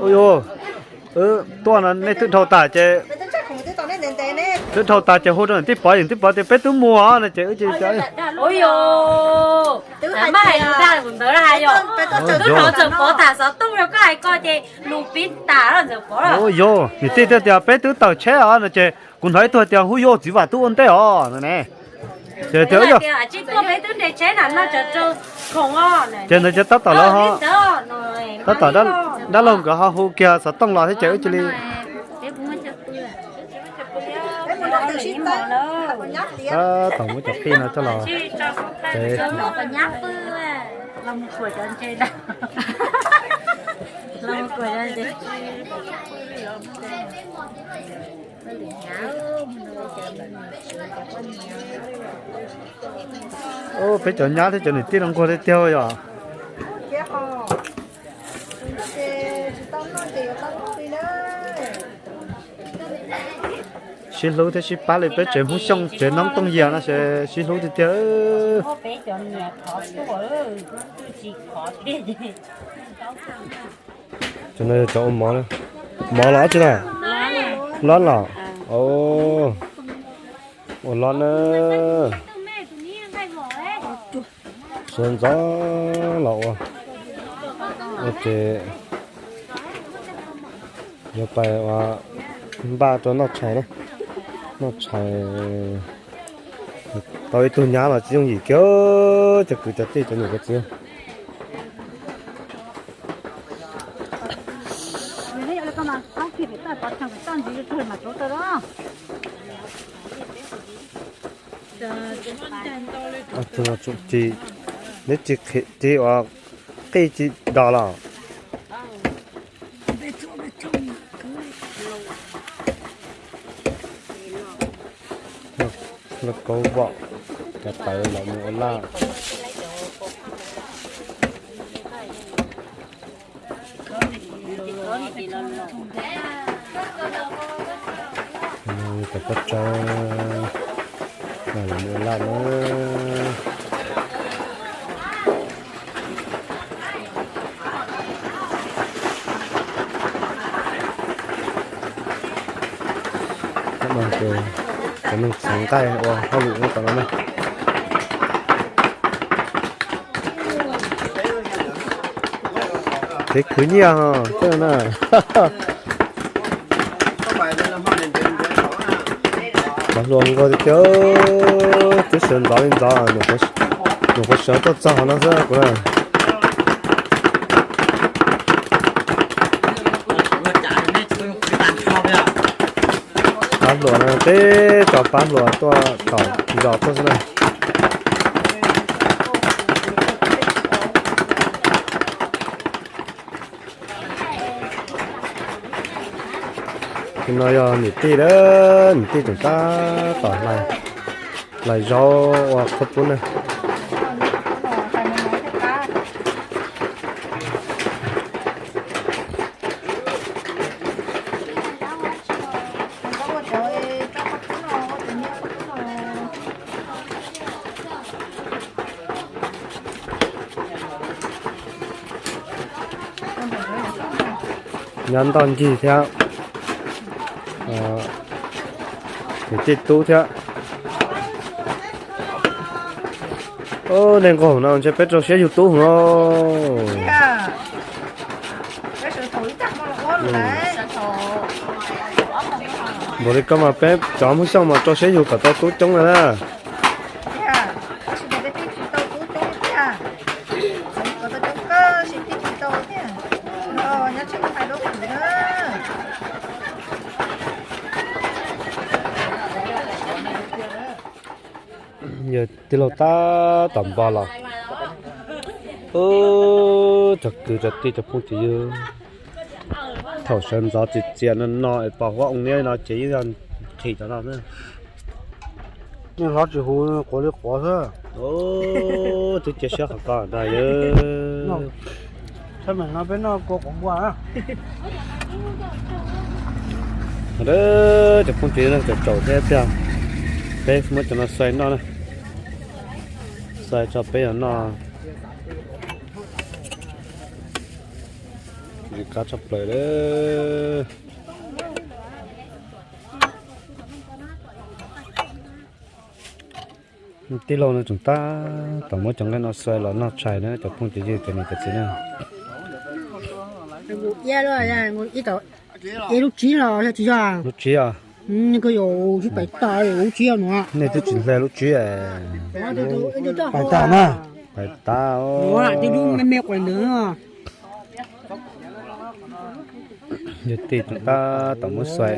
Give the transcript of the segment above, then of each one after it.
Ua yuav, tuaj no nej twb dhau tas ces, twb dhau tas ces hu rau niam tij Pov, niam tij Pov tias peb twb mus no ces wb ces, ua yuav, niam tij thiaj tias peb twb tawm tsheb os no ces kuv hnov ib tug tias hu yuav txiv Vam Tub ua ntej os no ne. Ces tias, ces ntawd ces tab tom lawv ho, tab tom dab laug nkawd ho hu kiag xov tooj los thiab ces wb cia li tab tom muab cov qij no coj los tsev. Peb cov nyab thiab cov niam tij no nquag tiag tiag yom. Sib hlub thiab sib pab li peb tsev Hmoob Xyooj tsev noob tooj yias no ces sib hlub tiag tiag. Cov no yog cov ua mov, mov los dab tsi na? Lob los? Ua lob na. Sawv ntxov los ua, ua ces yuav pais ua npaj rau noj tshais na. Noj tshais tau ib tug nyab los tsis yooj yim kiag, cov kwv cov tij cov niam cov txiv. Tsis, neb tsis, tsis ua qij tsis dos los? Lauj kaub vom, cov tawv los mus ua laj. Cov pob tsawb los mus ua laj na. Cov neeg txheev nqaij ua hauj lwm nyob tom no na. Kev khwv nyiaj ho tej na. Pab hluas nkaus tiag tiag, twb sawv ntxov li ntxov, nyuam qhuav sawv tuaj txog no xwb kuv na. Pab hluas na, peb cov pab hluas tuaj tom zos tuaj xwb na. Tus no yog niam tij lawm, niam tij tseem tab tom hlais zaub ua qhov pub na. Nyob ntoj ncig thiab, niam tij tub thiab. Ub, nej nquag no ntshe peb rau siab yug tub no. Npaum li koj mas peb cov Hmoob Xyooj mas rau siab yug kom tau tub coob na. Yog tij laug tab tom npo los. Ub, cov kwv cov tij cov phooj cov ywg, thaum sawv ntxov txias txias no no es pom huab oo niab no ces yeej yog nqhis cov no xwb. Nej hlob tsis hu quav li quav xwb. Twb cia siab qhov ko ntag yawg. Saib meem no peb noj kua quav npua na. Cov phooj ywg no tseem tsaus thiab tiag. Peb muab cov no xai noj na. Xai tso peb yuav noj. Ntxim qab tshaj plaws lawm. Tij laug no tseem tab tom muab cov nqaij no xuas los noj tshais na cov phooj cov ywg cov niam cov txiv na. Ib lub tsib los yog tsis yog? Lub tsib os. Koj yuav sib pais tas lub tsib no. Nej twb tsis hle lub tsib. Pais tas na. Pais tas. Me me quav ntawd. Yog tij tab tom muab xuas,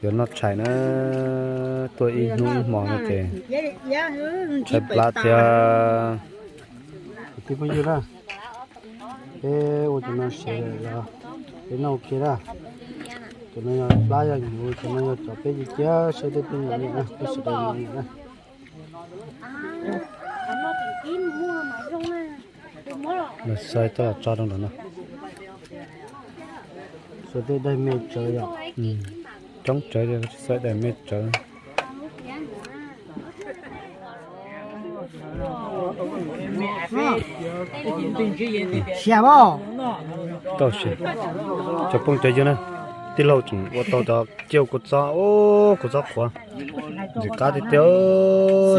yuav noj tshais na, tuaj ib hnub ib hmo no ces tshaib plab thiab. Kwv tij phooj ywg na, peb ua cov no sawv daws los peb noj ua ke na. Cov no yog plab yog nyuv, cov no yog cov peb cia cia saib tej peb nyiam nyiam na, peb sawv daws nyiam nyiam na. Lawv xuas coj los tso rau ntawm no. Xuas tej daim me tsawv yom. Coob tsawv, xuas daim me tsawv. Siab os. Tau siab. Cov phooj cov ywg na, tij laug tseem ua tau cov ciaj kua txob, kua txob qhuav ntxim qab tiag tiag.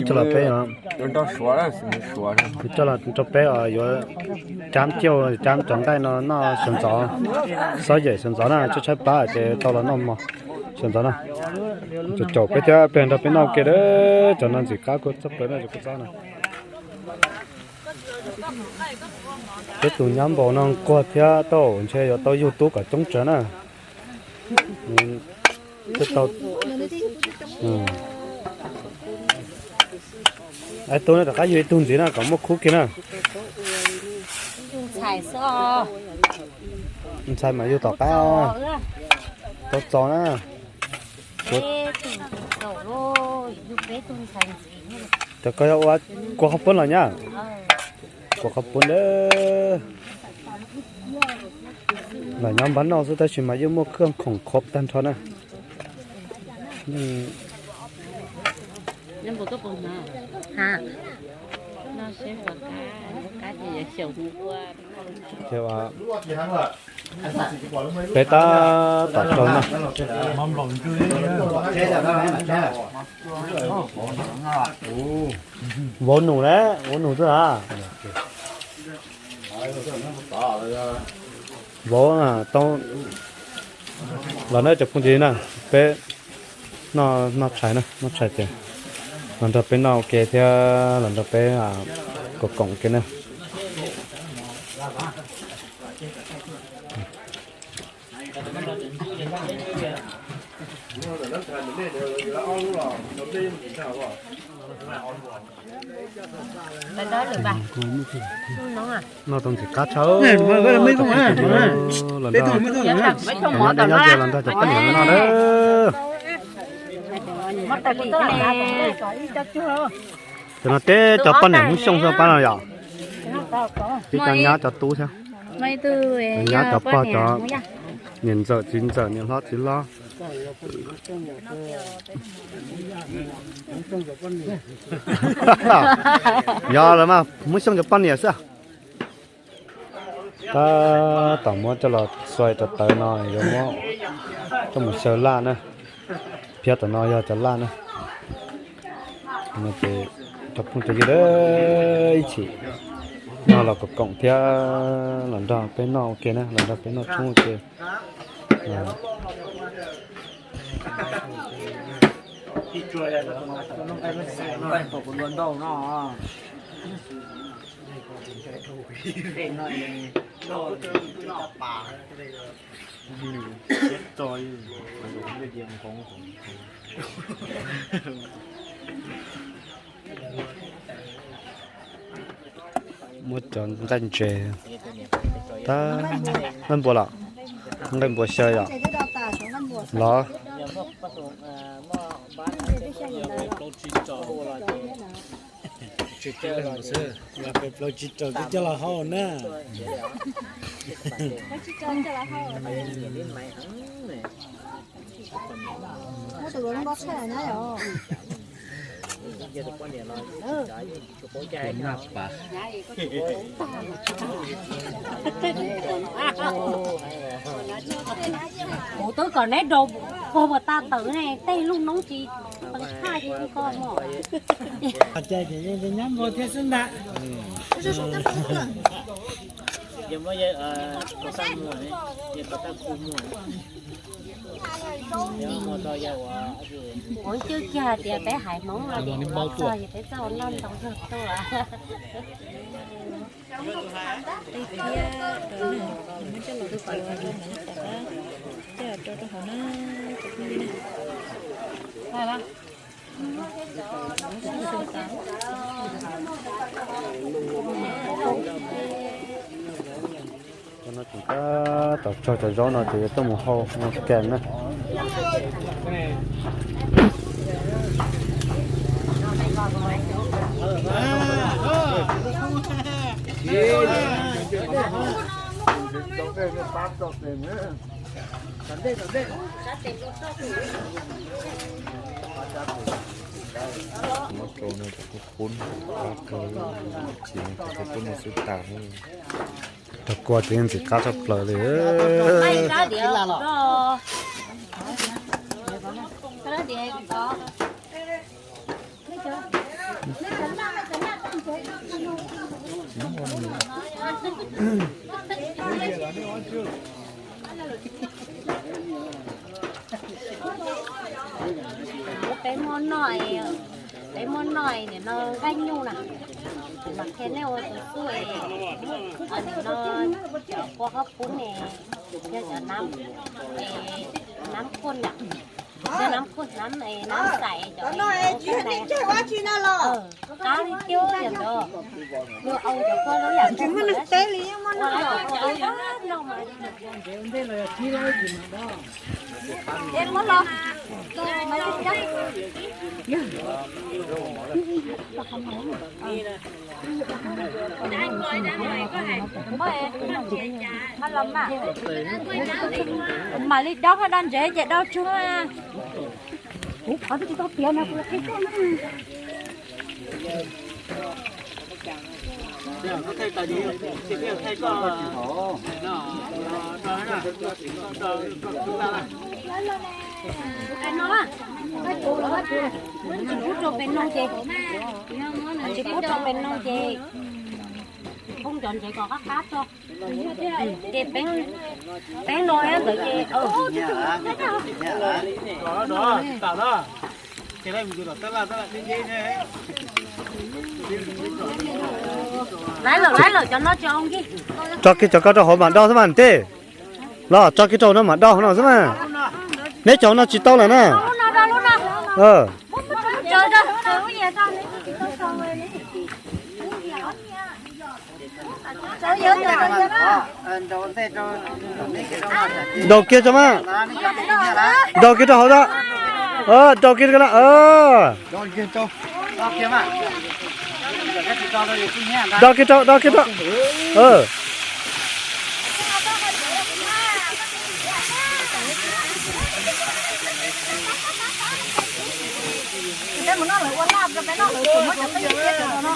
Coj los peb, coj los rau peb yuav cab ciaj, cab cov nqaij no noj sawv ntxov, xob yawm sawv ntxov na, tshaib tshaib plab ces tau los noj mov sawv ntxov na. Caum caum peb thiab peb nrog peb noj ua ke, cov no ntxim qab kua txob plaws na, cov kua txob no. Peb tus nyab npaum no nquag thiab tau, ntshe yuav tau yug tub kom coob tsawv na. Tub no rov qab yug ib tug ntxiv na kom muaj khub kiag na. Ntxhais mas yug tom qab. Tau txaus na. Cov ko yog ua kua qhov poob los nyab. Kua qhov poob lawm. Los nyob npab noj xwb tab sis mas yeej muaj khaj khoom khov tag nrho na. Peb tab tom rau na. Vauv nus lawm, vauv nus xwb a. Vauv tau los na cov phooj ywg na, peb noj tshais na, noj tshais ces los nrog peb noj ua ke thiab los nrog peb koom koom ke na. Noj tau ntxim qab tshaj. Los nrog, nyob ze los nrog cov poj niam no noj lawm. Cov no teb cov poj niam Hmoob Xyooj xwb pab no yom. Teb cov nyab cov tub thiab. Cov nyab cov pog cov niam ntxawm txiv ntxawm niam hlob txiv hlob. Yog los mas Hmoob Xyooj cov poj niam xwb. Tab tom muab coj los xuas rau tawv no yuav muab coj mus xyaw laj na. Phiab tom no yog cov laj na. Ces cov phooj cov ywg ib chim noj los koom koom thiab los nrog peb noj ua ke na, los nrog peb noj tshoob ua ke. Muab cov nqaij ntses. Tab, nqaij npua los? Nqaij npua xyaw yom? Los. Plaub tsib rau coj los hau na. Kuv twb kom neb rau puag puas tag tawm ne, tej lub noob tsis peev thaj li ko mog. Nyab npua thiab xwb ntag. Kuv cwj kiag hais tias peb haiv Hmoob no ces peb txawj ua noj ntau zog tuaj. Tej thiab rau na, muab coj los rau hauv no, coj los rau rau hauv na, cov phooj ywg na. Cov no tseem tab tom tsau cov zaub no ces yuav tuaj mus hau mus kas na. Muab rau no cov khaub poob qab kawg, tsis muab cov khaub poob no xub tas. Cov kua ces yeej ntxim qab tshaj plaws li. Peb muab noj, peb muab noj nim no nqaij nyuj na, mas qhia nej ua tus xub, nim no cov kua khaub poob ne, yog cov nab, nab kuaj na, yog nab kuaj, nab, nab xais, cov no tsis yog neeg tseg ua tsi no los qab li cub yog ntawd. Yog au cov kua lub yam tsis muaj neeg teb li, muaj neeg teb li no mas. Mam li dob, dob ntsev ces dob tsuag. Tsis pub rau pem no ces, tsis pub rau pem no ces poob cov ntsev kom qab qab tso. Ces peb, peb no ntawd ces laiv lawm, laiv lawm cov no tsis ua nkig. Tso kiag cov ko rau hauv mam do xwb mas ntej. Los tso kiag rau hauv no mam do hauv no xwb mas. Neb cov no tsis tau lawm na. Daus kiag tso mas. Daus kiag rau hauv tso. Daus kiag rau na. Daus kiag rau, daus kiag rau. Peb mus noj lawv ua laj, peb noj lawv tsuas muab cov qij tiab cov no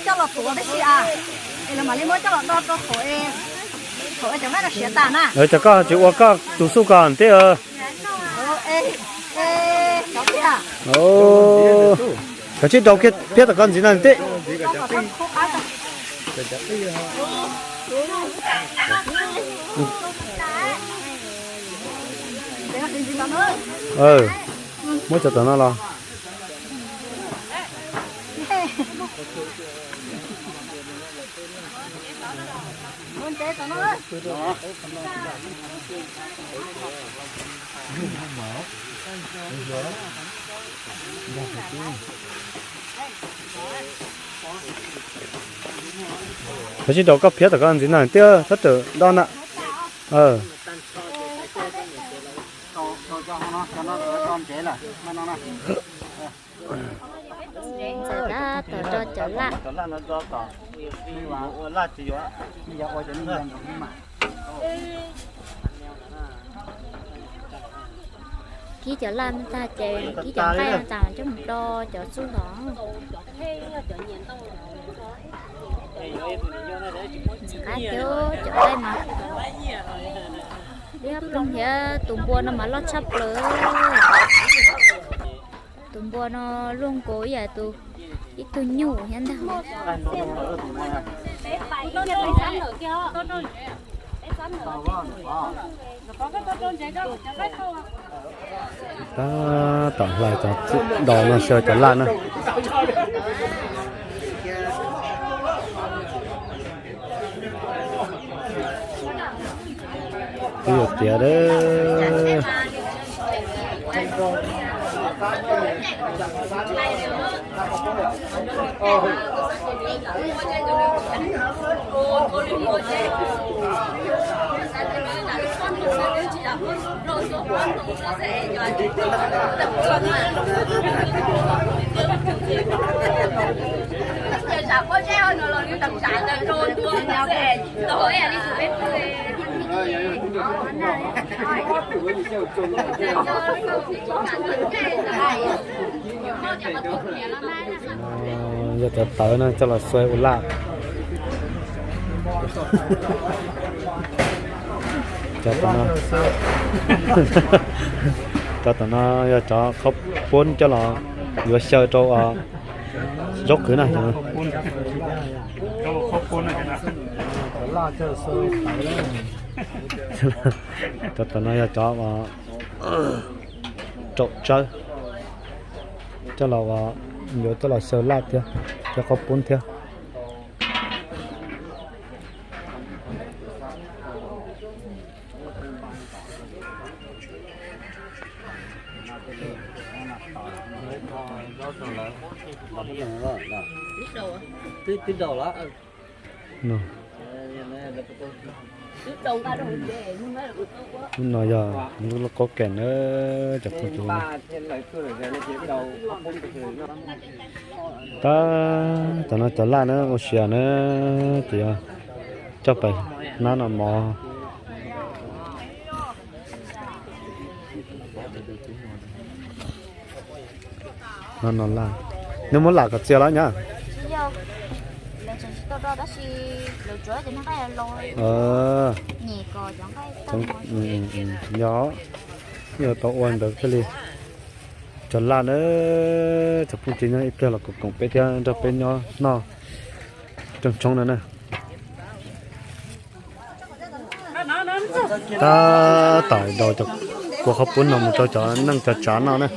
coj los tuav tib si a, es lawv mam li muab coj los do rau thaum, thaum cov nqaij no siav tas na. Cov koj tsis ua koj tus xub ko ntej. Kav tsij daus kiag phiab tom ko ntxiv no ntej. Muab cov tom no los. Kav tsij daus koj phiab tom ko ntxiv na, thiab sab rawm do na. Ntxawm tab tom rau cov laj. Ib cov laj no tag ces ib cov nqaij no tas coj mus do cov txuj los. Ntxim qab thiab cov nqaij no. Liab ploog thiab tus npua no mas loj tshaj plaws. Tus npua no luaj nkaus ib yam tus, ib tug nyuj thiab ntag. Tab tom hlais cov txuj dos no xyaw cov laj na. Twb yuav tiav lawm. Yog cov tawv no coj los xyaw ua laj. Cov tom no, cov tom no yog cov qhaub poob coj los yuav xyaw rau zaub qhwv na. Cov tom no yog cov raum tsawb, coj los yuav coj los xyaw laj thiab, cov qhaub poob thiab. Lub no yog lub qaub kem na, cov phooj ywg. Tab tom no cov laj na ua si na, ces yog coj pais hnab no mov. No no laj, neb muab lam kom txias los nyab? Yog, yog tau ua ntawd thiaj li. Cov laj na, cov phooj ywg nyob ib pliag los koom koom peb thiab nrog peb nyob noj rooj tshoob no na. Tab tom daus cov kua qhaub poob no mus rau cov neej cov tsav noj na.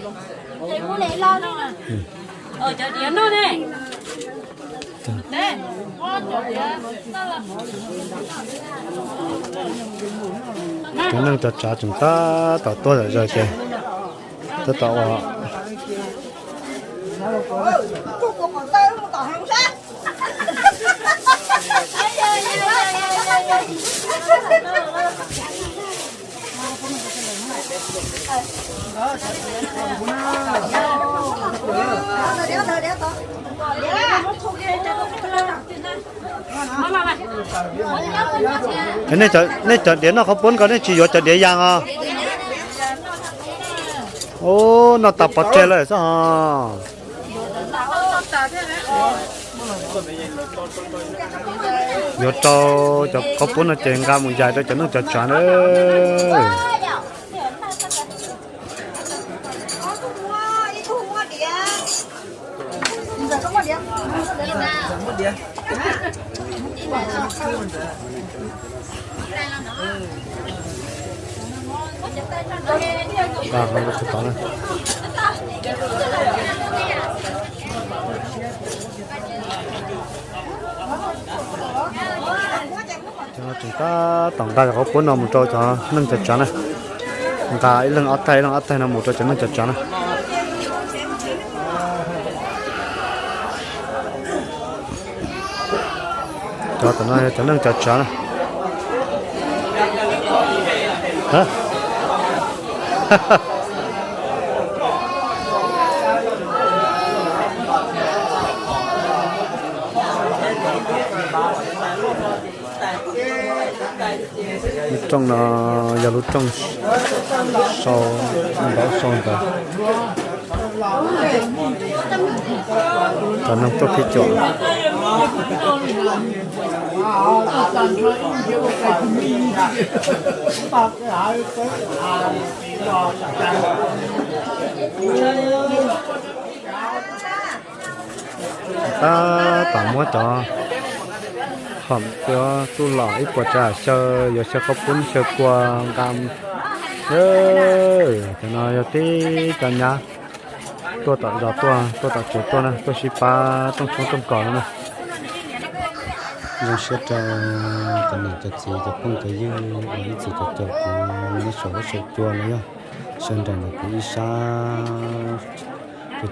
Cov neej cov tsav tseem tab tom tuaj zom zaws ces tab tom ua. Nej cov diav noj qhaub poob ko nej tsis yuav cov diav yas os? Ub, noj tas pov tseg lawm xwb os. Yuav rau cov qhaub poob no ces nqa mus yais rau cov neej cov tsav na. Tseem tab tom nqa cov qhaub poob no mus rau cov neej cov tsav na. Nqa ib leeg ob taig ib leeg ob taig no mus rau cov neej cov tsav na. Cov tom no yog cov neej cov tsav na. Lub rooj no yog lub rooj Sau, ntau sau ntawd. Cov neeg tuaj phij cuam. Tab tom muab cov hom cov tub los ib puas tsav xyaw, yuav xyaw qaub poob xyaw kua nqa. Cov no yog tib cov nyab tuaj tom zos tuaj, tuaj tom tsev tuaj na, tuaj sib pab rooj tshoob rooj kos no na. Zoo siab rau cov niam cov txiv cov phooj cov ywg uas ib txwm caum kuv nyob saum huab saum cua los yog sawv nraim ntawm kuv ib sab,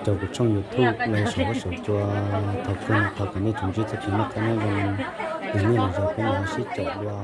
caum kuv tshooj YouTube los yog saum huab saum cua. Thov kawg no thov kom nej tsuas ntsib txoj kev noj qab nyob zoo, tus nej los zov peb mam sib caum dua.